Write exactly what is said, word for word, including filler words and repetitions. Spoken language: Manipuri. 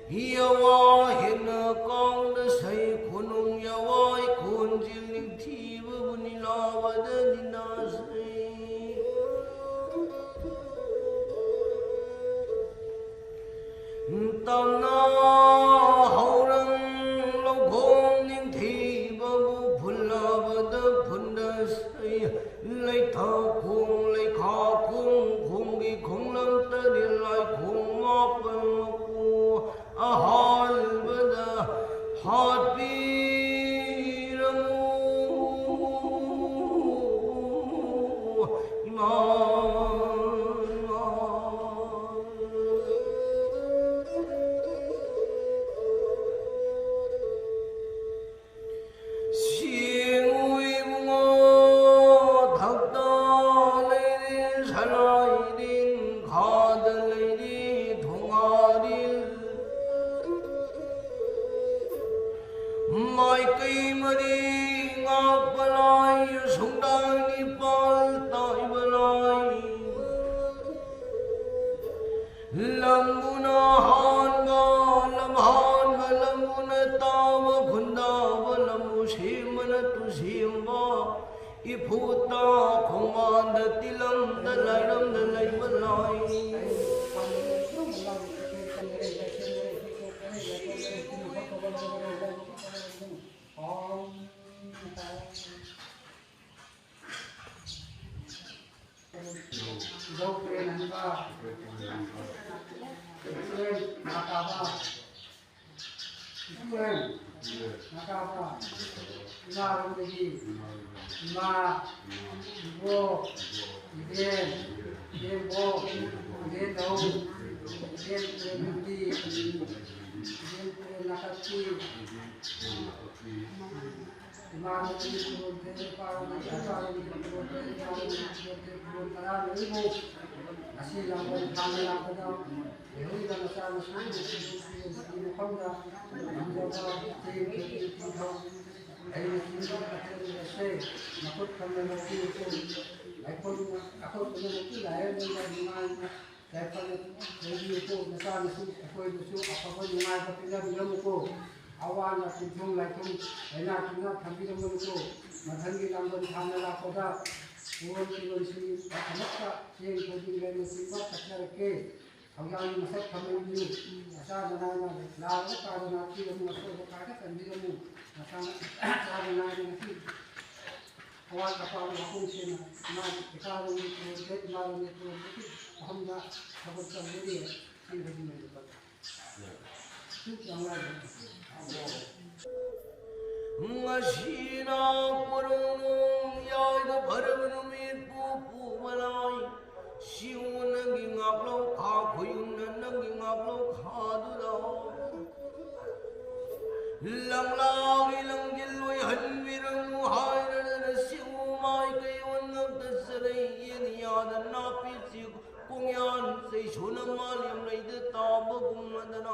ꯌꯥꯋꯥ ꯍꯦꯟꯅ ꯀꯥꯎꯅ ꯁꯩ ꯈꯨꯅꯨꯡ ꯌꯥꯋꯥꯏ ꯈꯣꯟꯖꯦꯜ ꯅꯤꯡꯊꯤꯕꯕꯨ ꯅꯤꯂꯥꯕꯗ ꯅꯤꯅꯥꯁꯩ꯫ ꯇꯝꯅ ꯍꯧꯔꯪ ꯂꯧꯈꯣꯡ ꯅꯤꯡꯊꯤꯕꯕꯨ ꯐꯨꯜꯂꯕꯗ ꯐꯨꯟꯗꯁꯩ꯫ ꯂꯩꯊꯥꯈꯣꯡ ꯂꯩꯈꯥꯈꯣꯡ ꯈꯣꯡꯒꯤ ꯈꯣꯡꯂꯪ ꯇꯔꯦꯠ ꯂꯥꯏꯈꯣꯡ ꯃꯥꯄꯜ ꯃꯀꯨ ꯑꯍꯥꯟꯕꯗ ꯍꯥꯠꯄꯤꯔꯝꯃꯨ ꯏꯃꯥ꯫ ꯁꯤꯡ ꯏꯕꯨꯡꯉꯣ ꯊꯛꯇ ꯂꯩꯔꯦ ꯁꯂꯥꯏꯔꯤꯟ ꯈꯥꯗ ꯂꯩꯔꯦ ꯊꯣꯉꯥꯔꯤꯜ꯫ ꯃꯥꯏꯀꯩ ꯃꯔꯤ ꯉꯥꯛꯄ ꯂꯥꯏ ꯁꯨꯡꯗꯥꯡ ꯅꯤꯄꯥꯜ ꯇꯥꯏꯕ ꯂꯥꯏ꯫ ꯂꯝꯕꯨꯅ ꯍꯥꯟꯕ ꯂꯝꯍꯥꯟꯕ ꯂꯝꯕꯨꯅ ꯇꯥꯕ ꯈꯨꯟꯗꯥꯕ ꯂꯝꯕꯨ ꯁꯦꯝꯕꯅ ꯇꯨꯁꯦꯝꯕ ꯏꯐꯨꯠꯇ ꯈꯣꯡꯕꯥꯟꯗ ꯇꯤꯂꯝꯗ ꯂꯥꯏꯔꯝꯗ ꯂꯩꯕ ꯂꯥꯏ꯫ ꯏꯙꯧ ꯄ꯭ꯔꯦꯝꯍꯟꯕ, ꯏꯄꯨꯔꯦꯝ ꯅꯥꯀꯥꯕ, ꯏꯄꯨꯔꯦꯝ ꯅꯥꯀꯥꯕ, ꯏꯃꯥꯔꯣꯝꯗꯒꯤ ꯏꯃꯥ, ꯏꯕꯣꯛ, ꯏꯕꯦꯟ, ꯏꯕꯦꯝꯕꯣꯛ, ꯏꯕꯦꯟꯙꯧ, ꯏꯕꯦꯟ ꯄ꯭ꯔꯦꯝꯅꯨꯄꯤ, ꯏꯕꯦꯟ ꯄ꯭ꯔꯦꯝ ꯅꯥꯀꯠꯄꯤ, ꯏꯃꯥꯟꯅꯕꯒꯤ ꯈꯨꯗꯣꯜꯁꯦ, ꯏꯄꯥꯒꯤ ꯏꯄꯥꯒꯤ ꯈꯨꯗꯣꯜꯁꯦ, ꯏꯄꯥꯒꯤ ꯈꯨꯗꯣꯜꯁꯦ, ꯈꯨꯗꯣꯜ ꯇꯔꯥ ꯂꯩꯕꯨ ꯉꯁꯤ ꯂꯥꯡꯕꯟ ꯊꯥꯅ ꯂꯥꯛꯄꯗ ꯂꯩꯍꯧꯔꯤꯕ ꯃꯆꯥ ꯃꯁꯨꯁꯤꯡ ꯈꯨꯗꯣꯜꯁꯤꯡꯒꯤ ꯃꯐꯝꯗ ꯉꯝꯖꯕ ꯆꯦꯡ ꯈꯦꯆꯤ ꯇꯤꯟꯊꯧ ꯂꯩꯅ ꯆꯤꯡꯕ ꯑꯊꯦꯟꯕꯁꯦ ꯃꯈꯨꯠ ꯊꯝꯅ ꯂꯧꯕꯤꯔꯁꯨ ꯂꯥꯏꯈꯣꯏꯅ ꯑꯩꯈꯣꯏ ꯄꯨꯝꯅꯃꯛꯀꯤ ꯂꯥꯏꯌꯦꯡꯕꯗ ꯅꯨꯡꯉꯥꯏꯅ ꯌꯥꯏꯐꯅ ꯂꯩꯕꯤꯌꯨꯀꯣ꯫ ꯅꯆꯥꯅꯁꯨ ꯑꯩꯈꯣꯏꯕꯨꯁꯨ ꯑꯐꯕ ꯅꯨꯡꯉꯥꯏꯕ ꯄꯤꯖꯕꯤꯔꯝꯃꯨꯀꯣ꯫ ꯑꯋꯥ ꯑꯅꯥ ꯇꯤꯟꯊꯨꯡ ꯂꯥꯏꯊꯨꯡ ꯂꯥꯏꯅꯥ ꯇꯤꯟꯅꯥ ꯊꯝꯕꯤꯔꯝꯒꯅꯨꯀꯣ꯫ ꯃꯊꯪꯒꯤ ꯂꯥꯡꯕꯟ ꯊꯥꯅ ꯂꯥꯛꯄꯗ ꯐꯤꯔꯣꯜ ꯐꯤꯔꯣꯜꯁꯤꯡ ꯑꯃꯠꯇ ꯆꯦꯡ ꯊꯣꯏꯗꯤꯡ ꯂꯩꯅꯆꯤꯡꯕ ꯀꯠꯆꯔꯛꯀꯦ꯫ ꯊꯧꯖꯥꯜꯒꯤ ꯃꯁꯛ ꯐꯝꯍꯟꯕꯤꯌꯨ꯫ ꯃꯆꯥ ꯃꯅꯥꯏꯅ ꯂꯥꯛꯂꯒ ꯇꯥꯗꯅ ꯍꯥꯞꯄꯤꯔꯝꯃꯨ꯫ ꯑꯁꯣꯏꯕ ꯀꯥꯏꯗ ꯀꯟꯕꯤꯔꯝꯃꯨ꯫ ꯃꯆꯥ ꯃꯆꯥ ꯃꯅꯥꯏꯅ ꯉꯁꯤ ꯑꯋꯥꯠ ꯑꯄꯥ ꯋꯥꯐꯝꯁꯤꯅ ꯏꯃꯥꯒꯤ ꯏꯀꯥꯔꯣꯝꯒꯤ ꯇꯣꯟꯗ ꯏꯃꯥꯔꯣꯝꯒꯤ ꯇꯣꯟꯗꯒꯤ ꯃꯐꯝꯗ ꯊꯕꯛ ꯇꯧꯖꯔꯤ꯫ ꯁꯤ ꯍꯥꯏꯖꯅꯤꯡꯕ꯫ ꯁꯤ ꯆꯥꯝꯃꯉꯥ꯫ ꯉꯁꯤꯅ ꯀꯣꯔꯧꯅꯨꯡ ꯌꯥꯏꯗ ꯐꯔꯕ ꯅꯨꯃꯤꯠꯄꯨ ꯄꯨꯕ ꯂꯥꯏ꯫ ꯁꯤꯌꯨ ꯅꯪꯒꯤ ꯉꯥꯛꯂꯧ ꯈꯥ ꯈꯣꯏꯌꯨꯝꯅ ꯅꯪꯒꯤ ꯉꯥꯛꯂꯧ ꯈꯥꯗꯨꯗ ꯂꯪꯂꯥꯒꯤ ꯂꯪꯖꯤꯜ ꯑꯣꯏꯍꯟꯕꯤꯔꯝꯃꯨ ꯍꯥꯏꯔꯗꯅ ꯁꯤꯌꯨ ꯃꯥꯏꯀꯩ ꯑꯣꯟꯉꯛꯇ ꯆꯔꯩ ꯌꯦꯟ ꯌꯥꯗ ꯅꯥꯄꯤ ꯆꯤꯛ ꯀꯣꯡꯌꯥꯟ ꯆꯩꯁꯨꯅ ꯃꯥꯂꯦꯝ ꯂꯩꯗ ꯇꯥꯕꯒꯨꯝꯅꯗꯅ